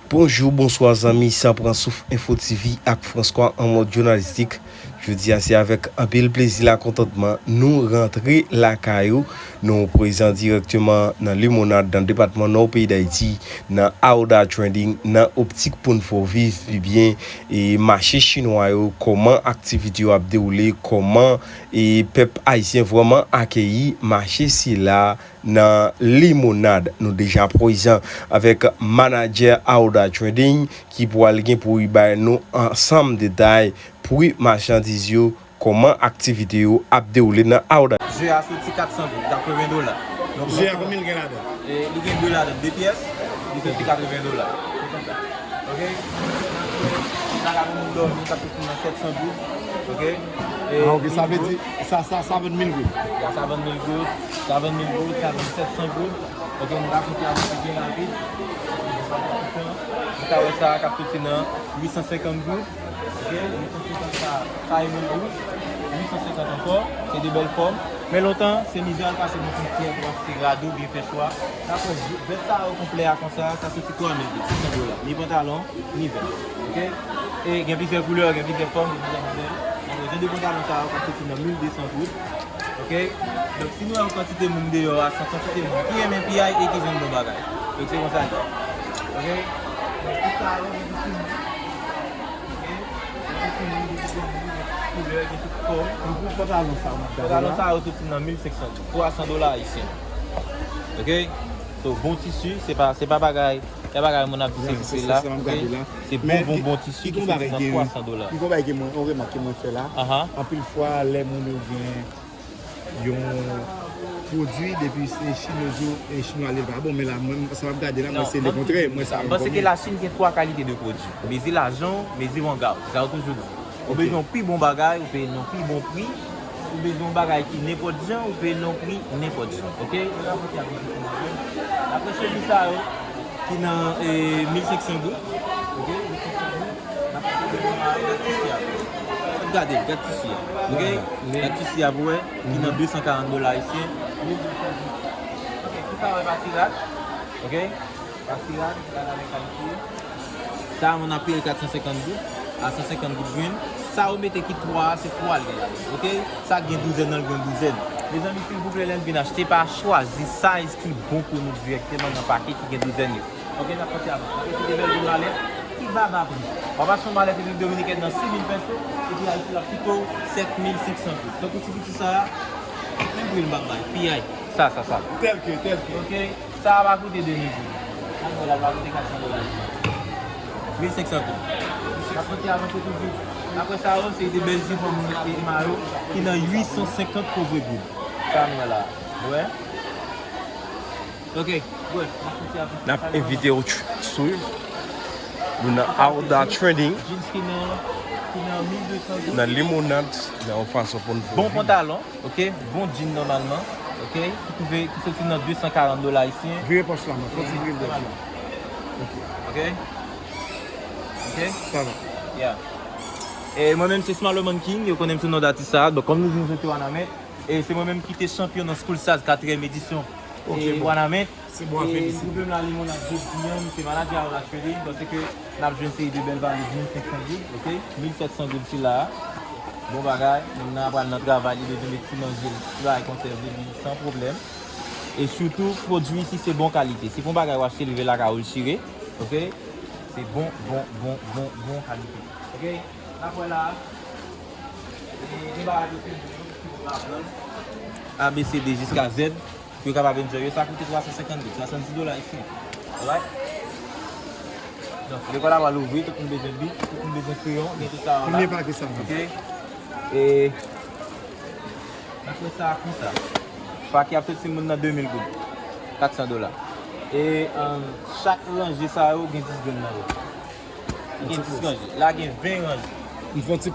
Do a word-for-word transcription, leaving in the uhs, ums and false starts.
Bonjou, bonswa zanmi, sa pran souf Enfo T V ak François an mòd jounalistik. Jodi a se avèk anpil plezi la kontantman nou rantre lakay ou. Nou prezan dirèkteman nan Limonad, nan depatman Nò peyi Dayiti, nan Aouda Trading, nan optik pou n fè w viv pi byen e mache chinwa yo, kòman aktivite yo ap dewoule, kòman e pèp ayisyen vrèman akeyi mache sila nan Limonad. Nou deja prezan avèk manadjè Aouda Trading ki pral gen pou li bay nou ansanm detay pri machandiz yo, kòman aktivite yo ap dewoule nan Aouda. Je a soti kat san goud, katreven dola. Donk, je a konbyen l gen ladan? E, li gen de ladan, de pyès, li soti katreven dola. Ok? Sa ka pou moun dòmi, sa pou moun nan sèt san goud. Ok? E, ah, ok, sa vle di, sa, sa, sa vann mil goud. Ya, sa vann mil goud, sa vann mil goud, sa vann sèt san goud. Ok, nou ka konte avèk li byen rapid. Nou ka wè sa k ap soti nan uit san senkant goud. Ok, uit san senkant sa, sa e mil goud. Uit san senkant ankò, se de bèl fòm. Men lontan, se mizè al pase nan fwontyè pou achte rad ou byen fè chwa. Dakò, vès sa yo konplè a konsa, sa soti twa mil goud, sis san dola. Ni pantalon, ni vès. Ok? E gen plizyè koulè, gen plizyè fòm, gen plizyè modèl. Donk, jan de pantalon sa yo ka soti nan mil de san goud. Ok? Donk, si nou wè yon kantite moun deyò a, se yon kantite moun ki renmen piyay e ki jwenn bon bagay. Donk, se konsa l ye. Ok? Donk, tout sa yo, gen tout moun. Ok? Gen tout moun, gen tout moun, gen tout koulè, gen tout fòm. Yon gwo pantalon sa yo, m ap gade la. Pantalon sa yo soti nan mil senk san goud, twa san dola ayisyen. Ok? So, bon tisi, se pa, se pa bagay, se pa bagay moun ap di se la. Se bon, bon, bon tisi ki soti nan twa san dola. Yon bagay ke mwen, yon remak ke mwen fè la, anpil fwa, lè moun yo gen yon pwodui, depi se chinwa yo, e chinwa li pa bon, men la, mwen, sa m ap gade la, mwen se lekontrè, mwen sa m panse ke Lachin gen twa kalite de pwodui. Mezi lajan w, mezi wanga w. Sa yo toujou di. Ou bezwen yon pi bon bagay, ou peye l nan pi bon pri. Ou bezwen yon bagay ki nenpòt jan, ou peye l nan pri nenpòt jan. Ok? Apre chemiz sa yo, ki nan, e, mil senk san goud. Ok? Mil senk san goud. N ap pase devan gad tisi a. Gade, gad tisi a. Ok? Gad tisi a pou wè, ki nan de san karant dola ayisyen. Mil de san goud. Ok, pou sa wè pati rad. Ok? Pati rad, gade avèk kalite. Sa a, moun ap peye l kat san senkant goud, a san senkant goud grenn. Sa yo mete ki twa a, se twa l gen ladan. Ok? Sa k gen douzèn nan, l gen douzèn. Mezanmi, silvouplè, lè n vin achte, pa chwazi size ki bon pou nou dirèkteman nan pake ki gen douzèn yo. Ok, n ap pase avan. N ap eseye de bèl yon malèt ki baba pri. W ap achte yon malèt Repiblik Dominikèn nan sis mil pèso, epi Ayiti l ap kite w sèt mil senk san goud. Tankou ti piti sa a, menm pri l m ap bay, piyay. Sa, sa, sa. Tèl ke, tèl ke. Ok, sa a va koute de mil goud. Sa nou wè la, l va koute kat san dola. Mil senk san goud. N ap konte avanse toujou. Apre sa yo, se de bèl jifon moun e mayo ki nan uit san senkant kovre goud. Sa nou wè la. Ou wè? Ok, bon, n ap konte avanse. N ap envite w tr-, swiv nou nan Aouda Trading, jeans ki nan, ki nan mil de san goud. Nan Limonad, nan yon fason pou n bon pantalon. Ok, bon jean nòmalman, ok, ki twouve, ki soti nan de san karant dola ayisyen. Vire pòch la, man. Fò ti vire l dèyè. Ok. Ok? Ok? Sa va. Yeah. E mwen menm se Smaloman King, yo konnen m sou non d atis sa a. Donk, kòm nou di nou soti Wanament, e se mwen menm ki te chanpyon nan School Stars katriyèm edisyon. Ok, e bon. Wanament. Se bon, e felisite. Gwoup M la Limonad jodi a, m se manadjè Aura Trading, paske n ap jwenn seri de bèl valè mil senk san goud, ok? Mil sèt san goud sila a. Bon bagay, moun nan pral nan travay, li bezwen met ti manje l, ti bagay konsève li san pwoblèm. E sitou, pwodui isi se bon kalite. Si fon bagay w achte, li rive lakay ou, l chire, ok? Se bon, bon, bon, bon, bon kalite. Ok? N ap wè la. E, gen bagay yo ki bon, ki bon ladan. A, B, C, D, jiska Z. Pou yo kapab enjoy yo, sa koute twa san senkant goud, swasanndis dola ayisyen. Alright? Donk, lekòl la pral ouvri, tout moun bezwen bik, tout moun bezwen kreyon, gen tout sa yo la. Premye pake sa. Ok? E, n ap fè sa konsa. Pake ap soti moun nan de mil goud, kat san dola. E, um, chak ranje sa yo gen dis grenn nan yo. Gen dis ranje. La gen ven ranje. M fè yon ti